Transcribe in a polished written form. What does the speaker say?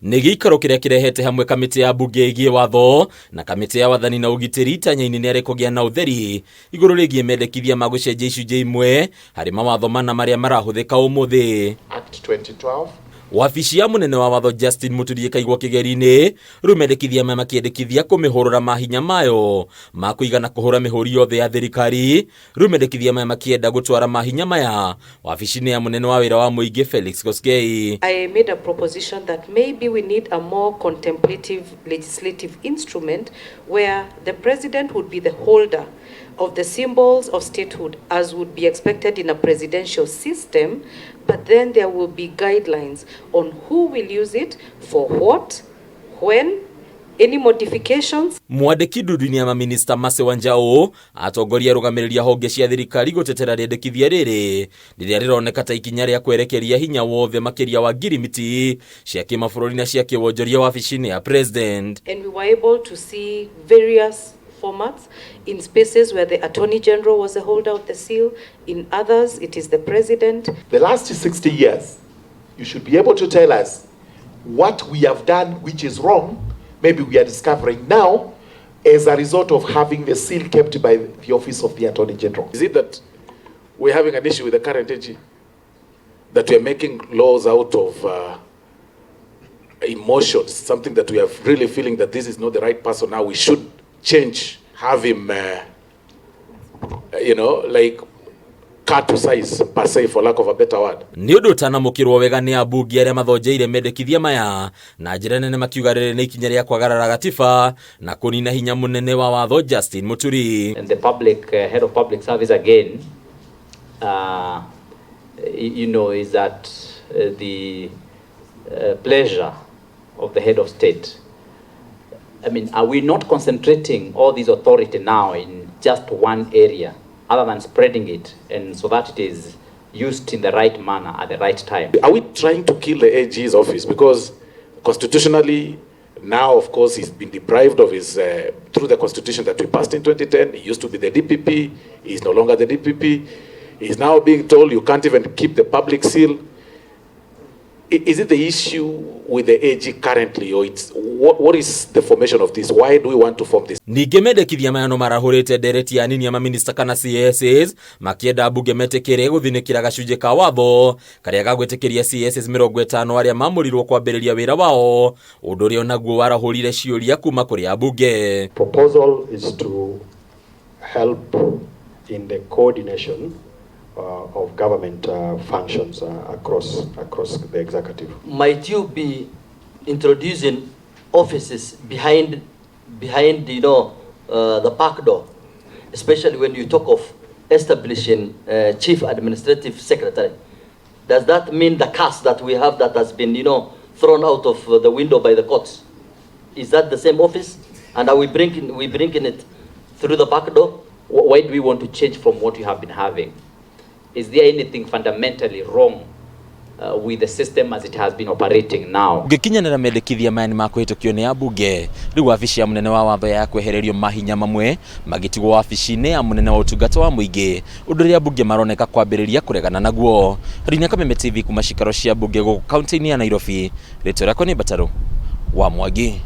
Nĩ gĩikaro kĩrĩa kĩrehete hamwe kamĩtĩ ya mbunge ĩgiĩ watho na kamĩtĩ ya wathani na ũgitĩri itanya-inĩ nĩ arĩ kũgĩa na ũtheri igũrũ rĩgiĩ mendekithia ma gũcenjia icunjĩ imwe harĩ mawatho mana marĩa marahũthĩka ũmũthĩ. Act 2012. Wabici ya mũnene wa watho Justin Muturi ĩkaigwo kĩgeri-inĩ rĩu mendekithia maya makĩendekithia kũmĩhũrũra mahinya mayo ma kũigana kũhũra mĩhũri yothe ya thirikari. Rĩu mendekithia maya makĩenda gũtwara mahinya maya wabici-inĩ ya mũnene wa wĩra wa mũingĩ Felix Koskei. I made a proposition that maybe we need a more contemplative legislative instrument where the president would be the holder of the symbols of statehood as would be expected in a presidential system, but then there will be guidelines on who will use it, for what, when, any modifications. Mwandĩki ndundu-inĩ ya maminista Mercy Wanjaũ atongoria arũgamĩrĩri a honge cia thirikari gũtetera rĩendekithia rĩrĩ rĩrĩa rĩroneka ta ikinya rĩa kwerekeria hinya wothe makĩria wa ngirimiti cia kĩmabũrũri na cia kĩwonjoria wabici-inĩ ya president. And we were able to see various formats in spaces where the Attorney General was the holder of the seal, in others it is the president. The last 60 years, you should be able to tell us what we have done which is wrong, maybe we are discovering now as a result of having the seal kept by the office of the Attorney General. Is it that we're having an issue with the current AG? That we are making laws out of emotions, something that we are really feeling that this is not the right person now, we should change, have him, like cut to size, per se, for lack of a better word. Nĩ ũndũ ũtanamũkĩrwo wega nĩ ambunge arĩa mathonjeire mendekithia maya na njĩra nene, makiuga rĩrĩ nĩ ikinya rĩa kwagarara gatiba na kũnina hinya mũnene wa watho Justin Muturi. And the public head of public service again, is at the pleasure of the head of state. I mean, are we not concentrating all this authority now in just one area, other than spreading it, and so that it is used in the right manner at the right time? Are we trying to kill the AG's office? Because constitutionally, now, of course, he's been deprived of his, through the constitution that we passed in 2010, he used to be the DPP, he's no longer the DPP. He's now being told you can't even keep the public seal. Is it the issue with the AG currently, or it's what is the formation of this? Why do we want to form this? Ningĩ mendekithia maya no marahũrĩte ndereti ya anini a maminista kana CSs makĩenda mbunge metĩkĩre gũthinĩkĩra gacunjĩ ka watho karĩa gagwĩtĩkĩria CSs 50 arĩa mamũrirwo kwambĩrĩria wĩra wao, ũndũ ũrĩa onaguo warahũrire ciũria kuma kũrĩ ambunge. Proposal is to help in the coordination of government functions across the executive. Might you be introducing offices behind the back door, especially when you talk of establishing chief administrative secretary? Does that mean the CAS that we have that has been thrown out of the window by the courts? Is that the same office? And are we bringing it through the back door? Why do we want to change from what we have been having? Is there anything fundamentally wrong with the system as it has been operating now? Gũgĩkinyanĩra mendekithia maya nĩ makũhĩtũkio nĩ ambunge, rĩu wabici ya mũnene wa watho ya kwehererio mahinya mamwe magĩtigwo wabici-inĩ ya mũnene wa ũtungata wa mũingĩ, ũndũ ũrĩa ambunge maroneka kwambĩrĩria kũregana naguo. Rinia Kameme TV kuma cikaro cia mbunge gũkũ kaunti-inĩ ya Nairobi, rĩtwa rĩakwa nĩ Mbatarũ wa Mwangi.